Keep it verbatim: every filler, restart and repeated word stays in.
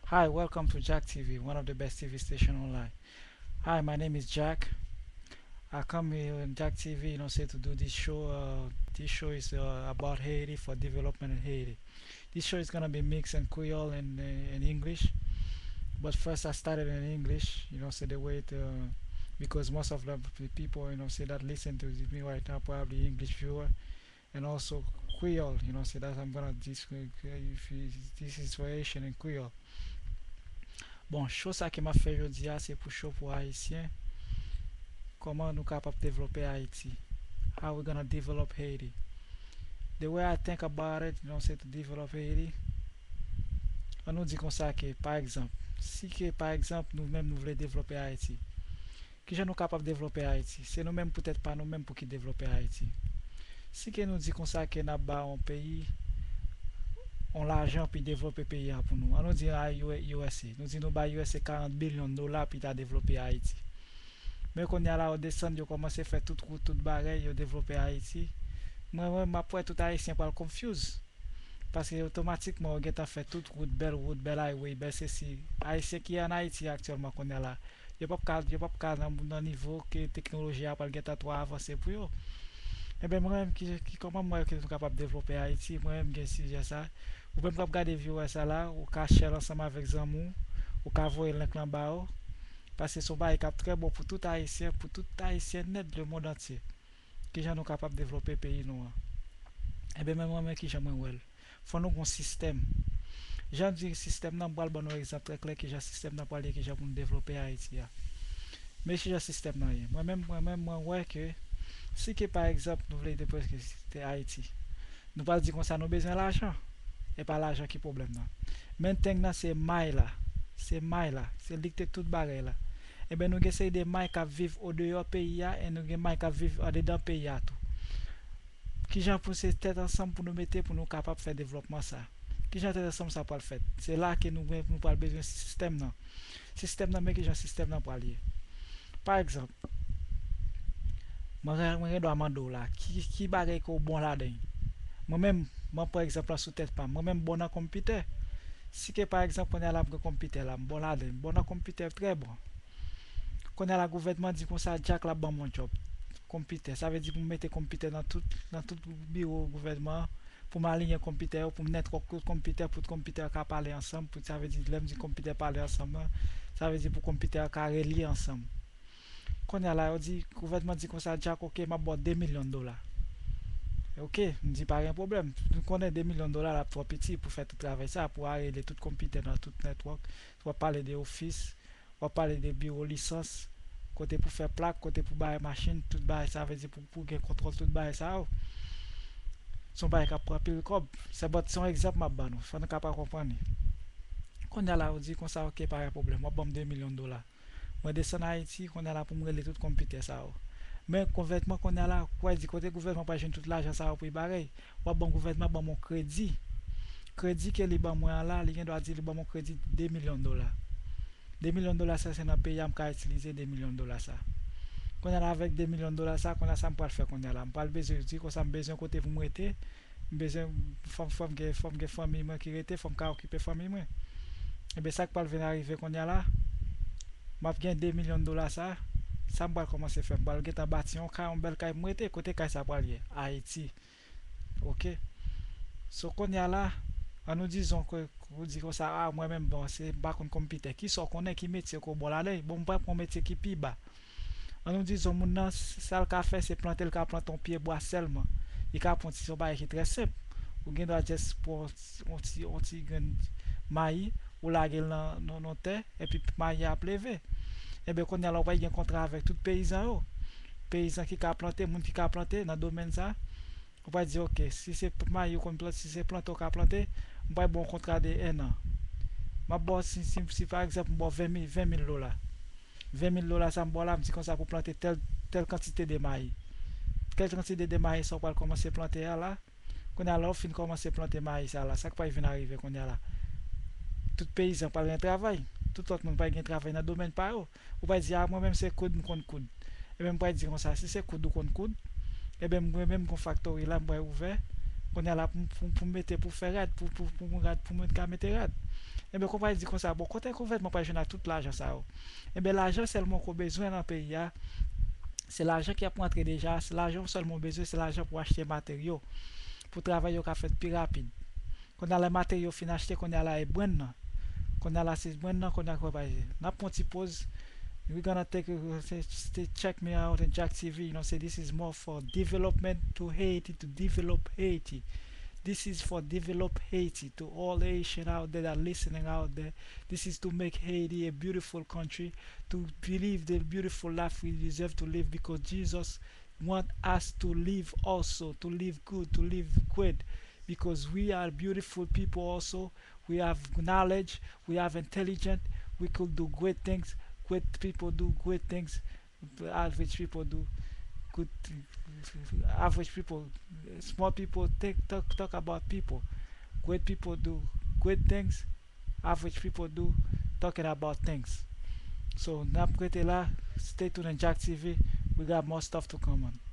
Hi, welcome to Jack T V, one of the best T V station online. Hi, my name is Jack. I come here in Jack T V, you know, say to do this show. Uh, this show is uh, about Haiti, for development in Haiti. This show is gonna be mixed in Creole and uh, in English. But first, I started in English, you know, say the way to, because most of the people, you know, say that listen to me right now probably English viewer, and also Creole, you know, say that I'm gonna this this is variation in Creole. Bon, show sa ke m ap fè jodi a, se pou show pou Ayisyen. Kòman nou kapab devlope Ayiti? How we gonna develop Haiti? The way I think about it, you know, say to develop Haiti, an nou di konsa ke, pa egzanp, si ke, pa egzanp, nou menm nou vle devlope Ayiti, kijan nou kapab devlope Ayiti? Se nou menm poutèt pa nou menm pou ki devlope Ayiti. Si ke nou di konsa ke n ap ba yon peyi yon lajan pou devlope peyi a pou nou. An nou di a U S A. Nou di nou ba U S A karant bilyon dola pou ta devlope Ayiti. Men kounye a la, yo desann, yo kòmanse fè tout wout, tout bagay, yo devlope Ayiti. Mwen, mwen, m ap wè tout Ayisyen pral confuse. Paske otomatikman, yo gentan fè tout wout, bèl wout, bèl highway, bèl sesi. Ayisyen ki an Ayiti aktyèlman kounye a la, yo p ap ka, yo p ap ka nan, nan nivo ke teknoloji a pral gentan twò avanse pou yo. Enben, mwen menm, ki, ki, kòman m wè ke nou kapab devlope Ayiti? Mwen menm, gen sijè sa. Ou menm k ap gade videyo sa la, ou ka share l ansanm avèk zanmi w, ou ka voye link lan ba yo. Paske se yon bagay k ap trè bon pou tout Ayisyen, pou tout Ayisyen nèt, lemonn antye. Kijan nou kapab devlope peyi nou an? Enben, men mwen, men kijan mwen wè l. Fò nou gon sistèm. Jan di sistèm nan, m pral ban nou egzanp trè klè kijan sistèm nan pral ye, kijan pou nou devlope Ayiti a. Men kijan sistèm nan ye. Mwen menm, mwen menm, mwen wè ke si ke pa egzanp nou vle devlope Ayiti, nou pral di konsa nou bezwen lajan. E pa lajan ki pwoblèm nan. Men tèng nan se may la. Se may la. Se li ki te tout bagay la. Enben, nou gen seri de may k ap viv odeyò peyi a e nou gen may k ap viv andedan peyi a tou. Kijan pou se tèt ansanm pou nou mete pou nou kapab fè devlòpman sa? Kijan tèt ansanm sa pral fèt? Se la ke nou, nou pral bezwen sistèm nan. Sistèm nan, men kijan sistèm nan pral ye. Pa egzanp, mwen gen, mwen gen dwa mande w la, ki, ki bagay ke w bon ladan l? Mwen menm, mwen pran egzanp la sou tèt pa m. Mwen menm, m bon nan konpitè. Si ke pa egzanp, kounye a la m gen konpitè la, m bon ladan l, m bon nan konpitè trè bon. Kounye a la gouvènman di konsa, Jack l ap ban m yon djòb. Konpitè, sa vle di pou m mete konpitè nan tout, nan tout biwo gouvènman an, pou m aliyen konpitè yo, pou m network tout konpitè, pou tout konpitè yo ka pale ansanm, pou, sa vle di, lè m di konpitè pale ansanm nan, sa vle di pou konpitè yo ka relye ansanm. Kounye a la, yo di, gouvènman di konsa, Jack, oke, m ap ba w de milyon dola. Oke, m di pa gen pwoblèm. Nou konnen de milyon dola la ap twò piti pou fè tout travay sa, pou arele tout konpitè nan tout network. W ap pale de ofis, w ap pale de biwo lisans, kote pou fè plak, kote pou bay machin, tout bagay sa, vle di pou, pou gen kontwòl tout bagay sa yo. Se yon bagay k ap pran pil kòb. Se, but, se yon egzanp m ap ba nou, fò nou kapab konprann li. Kounye a la, yo di konsa, oke, pa gen pwoblèm, w ap ban m de milyon dola. Mwen desann Ayiti, kounye a la pou m rele tout konpitè sa yo. Men gouvènman kounye a la, w a di kote gouvènman pral jwenn tout lajan sa yo pou l bagay? W ap ban gouvènman ban m yon kredi. Kredi ke li ban mwen an la, li gen dwa di li ban m yon kredi de milyon dola. De milyon dola sa, se nan peyi a m ka itilize de milyon dola sa. Kounye a la, avèk de milyon dola sa, kounye a sa m pral fè kounye a la? M pral bezwen di konsa m bezwen kote pou m rete, m bezwen, fò m, fò m gen, fò m gen fanmi mwen ki rete, fò m ka okipe fanmi mwen. Enben, sa k pral vin arive kounye a la, m ap gen de milyon dola sa, sa m pral kòmanse fè? M pral gentan bati yon kay, yon bèl kay pou m rete. Kote kay sa pral ye? Ayiti. Oke. So, kounye a la, an nou dizon ke ou di konsa, a, mwen menm, bon, se, m pa konn konpitè. Kisa w konnen, ki metye ke w bon ladan l? Bon, m pral pran yon metye ki pi ba. An nou dizon moun nan, s-, sa l ka fè, se plante, l ka plante yon pye bwa sèlman. Li ka pran ti, yon bagay ki trè senp. Ou gen dwa just pran yon ti, yon ti, yon ti grenn mayi, ou lage l nan, nan, nan tè, epi mayi a ap leve. Enben, kounye a la, ou pral gen kontra avèk tout peyizan yo. Peyizan ki ka plante, moun ki ka plante nan domèn sa. Ou pral di, oke, si se p-, mayi ou konn plante, si se plante ou ka plante, m pral ba w yon kontra de en an. M ap ba w, si, si, si pa egzanp, m ba w ven mil, ven mil dola. Ven mil dola sa m ba w la, m di konsa pou plante tèl, tèl kantite de mayi. Tèl kantite de mayi sa w pral kòmanse plante a la, kounye a la, w fin kòmanse plante mayi sa la, sa k pral vin arive kounye a la? Tout peyizan pral gen travay. Tout lòt moun pral gen travay nan domèn pa yo. Ou pral di, a, mwen menm se koud, m konn koud. Enben, m pral di konsa, si se koud ou konn koud, enben, mwen menm, m gon faktori la, m pral ouvè, Kounye a la pou, pou, pou mete pou fè rad, pou, pou, pou rad, pou moun ka mete rad. Enben, konpayi di konsa, bon, kote gouvènman pral jwenn ak tout lajan sa yo? Enben, lajan sèlman ke w bezwen nan peyi a, se lajan ki ap rantre deja, se lajan sèlman w bezwen, se lajan pou achte materyo, pou travay yo ka fèt pi rapid. Kounye a la materyo fin achte, kounye a la e brenn nan. Kounye a la se brenn nan, kounye a konpayi. N ap pran ti poz. We're gonna take a, say, stay, check me out and Jack T V. You know, say this is more for development to Haiti, to develop Haiti. This is for develop Haiti, to all Haitian out there that listening out there. This is to make Haiti a beautiful country, to believe the beautiful life we deserve to live, because Jesus want us to live also, to live good, to live great, because we are beautiful people also. We have knowledge, we have intelligence, we could do great things. Great people do great things. Average people do good. Average people, small people think, talk, talk about people. Great people do great things. Average people do talking about things. So, n ap rete la. Stay tuned in Jack T V. We got more stuff to come on.